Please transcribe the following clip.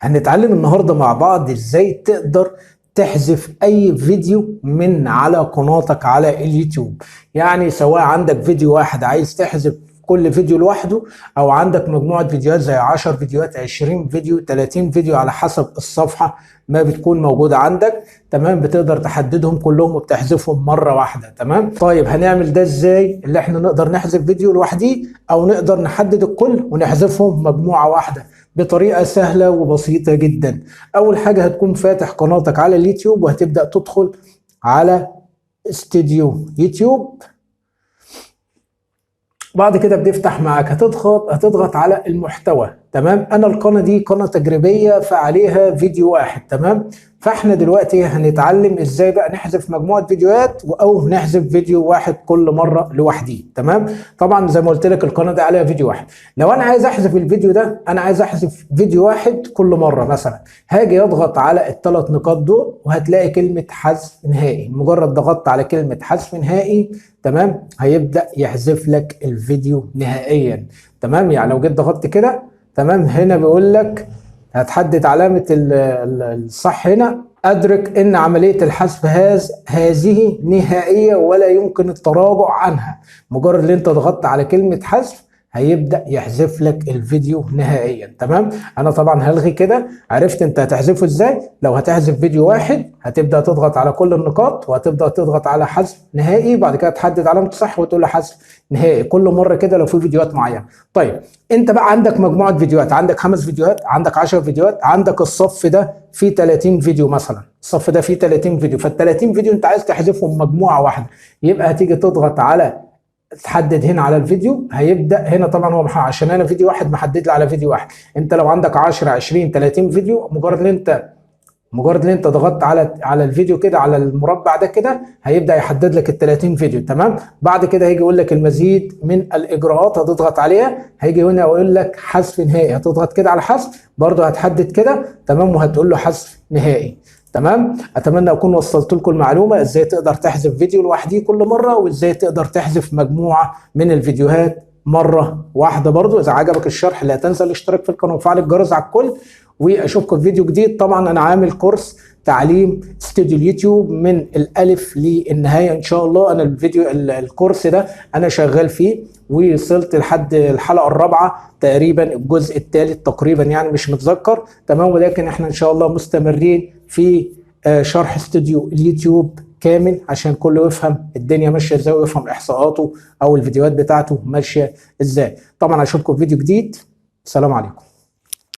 هنتعلم النهارده مع بعض ازاي تقدر تحذف اي فيديو من على قناتك على اليوتيوب. يعني سواء عندك فيديو واحد عايز تحذف كل فيديو لوحده، او عندك مجموعة فيديوهات زي 10 فيديوهات، 20 فيديو، 30 فيديو، على حسب الصفحة ما بتكون موجودة عندك. تمام، بتقدر تحددهم كلهم وبتحذفهم مرة واحدة. تمام، طيب هنعمل ده ازاي؟ اللي احنا نقدر نحذف فيديو لوحده او نقدر نحدد الكل ونحذفهم مجموعة واحدة بطريقة سهلة وبسيطة جدا. اول حاجة هتكون فاتح قناتك على اليوتيوب، وهتبدأ تدخل على استوديو يوتيوب. بعد كده بتفتح معاك، هتضغط على المحتوى. تمام، انا القناة دي قناة تجريبية فعليها فيديو واحد. تمام، فاحنا دلوقتي هنتعلم ازاي بقى نحذف مجموعة فيديوهات او نحذف فيديو واحد كل مرة لوحده. تمام، طبعا زي ما قلت لك القناة دي عليها فيديو واحد. لو انا عايز احذف الفيديو ده، انا عايز احذف فيديو واحد كل مرة مثلا، هاجي اضغط على الثلاث نقاط دول وهتلاقي كلمة حذف نهائي. مجرد ضغطت على كلمة حذف نهائي، تمام، هيبدأ يحذف لك الفيديو نهائيا. تمام، يعني لو جيت ضغطت كده، تمام، هنا بيقول لك هتحدد علامة الصح هنا، أدرك إن عملية الحذف هذه نهائية ولا يمكن التراجع عنها. مجرد ان انت ضغطت على كلمة حذف هيبدأ يحذف لك الفيديو نهائيا. تمام، انا طبعا هلغي كده. عرفت انت هتحذفه ازاي؟ لو هتحذف فيديو واحد هتبدأ تضغط على كل النقاط وهتبدأ تضغط على حذف نهائي، بعد كده تحدد علامة صح وتقول له حذف نهائي كل مرة كده لو في فيديوهات معينة. طيب انت بقى عندك مجموعة فيديوهات، عندك 5 فيديوهات، عندك 10 فيديوهات، عندك الصف ده فيه 30 فيديو مثلا، الصف ده فيه 30 فيديو، فال 30 فيديو انت عايز تحذفهم مجموعة واحدة، يبقى هتيجي تضغط على تحدد هنا على الفيديو، هيبدأ هنا طبعا هو عشان انا فيديو واحد محدد لي على فيديو واحد. انت لو عندك 10 20 30 فيديو، مجرد ان انت ضغطت على الفيديو كده، على المربع ده كده، هيبدأ يحدد لك ال 30 فيديو. تمام، بعد كده هيجي يقول لك المزيد من الاجراءات، هتضغط عليها، هيجي هنا يقول لك حذف نهائي، هتضغط كده على حذف برضه، هتحدد كده، تمام، وهتقول له حذف نهائي. تمام، اتمنى اكون وصلت لكم المعلومه ازاي تقدر تحذف فيديو لوحده كل مره، وازاي تقدر تحذف مجموعه من الفيديوهات مره واحده. برضو اذا عجبك الشرح لا تنسى الاشتراك في القناه وفعل الجرس على الكل، واشوفكم في فيديو جديد. طبعا انا عامل كورس تعليم استوديو اليوتيوب من الالف للنهايه ان شاء الله. انا الفيديو الكورس ده انا شغال فيه، ووصلت لحد الحلقه الرابعه تقريبا، الجزء الثالث تقريبا، يعني مش متذكر. تمام، ولكن احنا ان شاء الله مستمرين في شرح استوديو اليوتيوب كامل عشان كله يفهم الدنيا ماشيه ازاي، ويفهم احصاءاته او الفيديوهات بتاعته ماشيه ازاي. طبعا اشوفكم في فيديو جديد. السلام عليكم.